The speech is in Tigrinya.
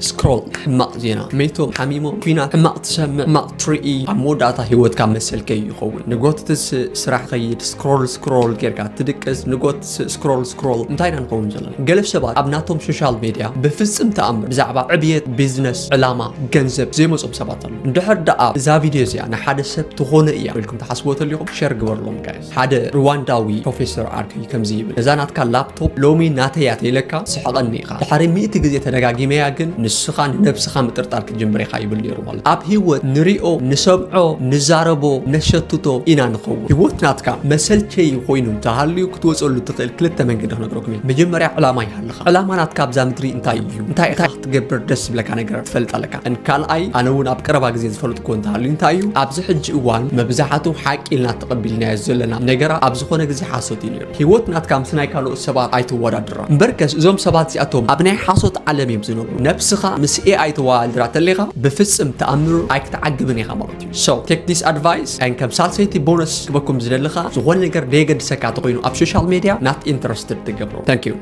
Scroll፣ ሕማቕ ዜና፣ መይቶም፣ ሓሚሞም፣ ኲናት፣ ሕማቕ ትሰምዕ፣ ሕማቕ ትርኢ። ኣብ መወዳእታ ህይወትካ መሰልከይ ይኸውን። ንጎትትስ ስራሕ ከይድ፣ scroll scroll ጌርካ ትድቅስ፣ ንጎትትስ scroll scroll። እንታይ ኢና ንኸውን ዘለና? ገለ ሰባት ኣብ ናቶም ሶሻል ሜድያ ብፍጽም ተኣምር ብዛዕባ ዕብየት፣ ቢዝነስ፣ ዕላማ፣ ገንዘብ ዘይመጾም ሰባት ኣለዉ። እንድሕር ደኣ እዛ ቪድዮ እዚኣ ንሓደ ሰብ ትኾኖ እያ ኢልኩም ትሓስብዎ ተሊኹም፣ ሸር ግበርሎም ጋይስ። ሓደ ሩዋንዳዊ ፕሮፌሰር ዓርከይ ከምዚ ይብል፣ "እዛ ናትካ ላፕቶፕ ሎሚ ናተይ እያ ተይለካ ስሕቐኒ ኢኻ። ድሕሪ ሚእቲ ግዜ ተደጋጊመያ ግን ንስኻ ንነብስኻ ምጥርጣር ክትጅምር ኢኻ" ይብል ነይሩ ማለት እዩ። ኣብ ህይወት ንሪኦ፣ ንሰምዖ፣ ንዛረቦ፣ ነሸትቶ ኢና ንኸውን። ህይወት ናትካ መሰልቸይ ኮይኑ እንተሃልዩ ክትወፀሉ ትኽእል ክልተ መንገዲ ክነግረኩም እየ። መጀመርያ ዕላማ ይሃልኻ። ዕላማ ናትካ ኣብዛ ምድሪ እንታይ እዩ? እንታይ ኢኻ ክትገብር ደስ ዝብለካ ነገር ትፈልጥ ኣለካ። እን ካልኣይ፣ ኣነ እውን ኣብ ቀረባ ግዜ ዝፈልጥኩዎ እንተሃልዩ እንታይ እዩ? ኣብዚ ሕጂ እዋን መብዛሕቱ ሓቂ ኢልና ተቐቢልናዮ ዘለና ነገራ ኣብ ዝኾነ ግዜ ሓሶት እዩ ነይሩ። ህይወት ናትካ ምስ ናይ ካልኦት ሰባት ኣይትወዳድራ። እምበርከስ እዞም ሰባት እዚኣቶም ኣብ ናይ ሓሶት ዓለም እዮም ዝነብሩ። ነብስኻ ምስ ኤኣይ ተወዳድራ ተለኻ ብፍጽም ተኣምር ኣይክትዓግብን ኢኻ ማለት እዩ። So take this advice and ከም ሳልሰይቲ ቦነስ ክበኩም ዝደልኻ ዝኾነ ነገር ደየገድሰካ ተኾይኑ ኣብ ሶሻል ሜድያ not interested ትገብሮ። Thank you።